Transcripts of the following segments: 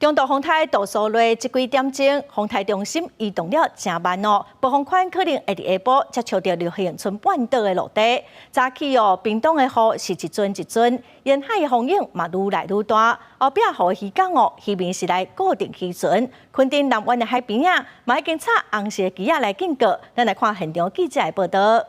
中度風颱杜蘇芮這幾點鐘，風颱中心移動了誠慢哦，暴風圈可能會佇下晡接觸著恆春半島的陸地。早起哦，屏東的雨是一陣一陣，沿海的風湧嘛愈來愈大。後壁雨漁港哦，漁民是來固定漁船，墾丁南灣的海邊仔，嘛已經插紅色旗仔來警告。咱來看現場記者的報導。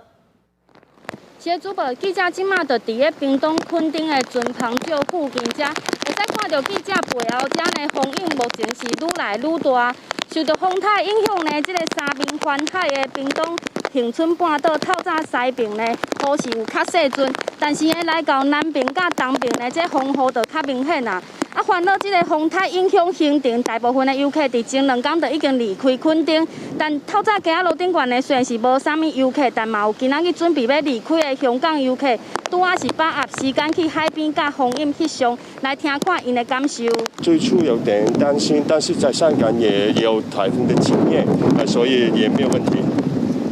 是主播，記者這馬就佇咧屏東墾丁的船篷石附近遮，會使看著記者背後遮呢風湧目前是愈來愈大。受著風颱影響呢，這個三面環海的屏東恆春半島透早西爿呢，雨是有較細陣，但是呢來到南爿佮東爿呢，這風雨就較明顯啊。啊，煩惱這個風颱影響行程，大部分的遊客佇前兩工就已經離開墾丁。但透早街仔路頂懸呢，雖然是無啥物遊客，但嘛有今仔日準備欲離開的香港遊客，拄仔是把握時間去海邊佮風湧翕相，來聽看𪜶的感受。最初有點擔心，但是在香港也有颱風的經驗，所以也沒有問題。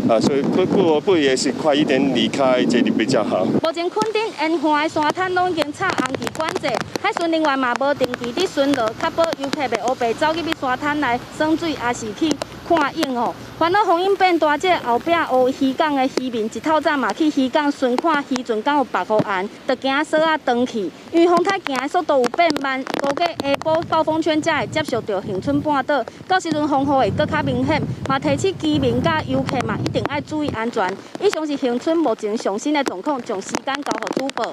啊，所以不也是快一點離開這裡比較好。目前墾丁沿岸的沙灘攏已經插紅旗管制，海巡人員嘛無定期佇巡邏，確保遊客袂烏白走入去沙灘來耍水，抑是去看湧吼。煩惱風湧變大，這個後壁烏漁港的漁民一透早嘛去漁港巡看漁船敢有縛護岸，就驚索仔斷去。因為風颱行的速度有變慢，估計下晡暴風圈才會接觸著恆春半島，到時陣風雨會閣較明顯，嘛提醒居民佮遊客嘛一定愛注意安全。以上是恆春目前上新的狀況，將時間交予主播。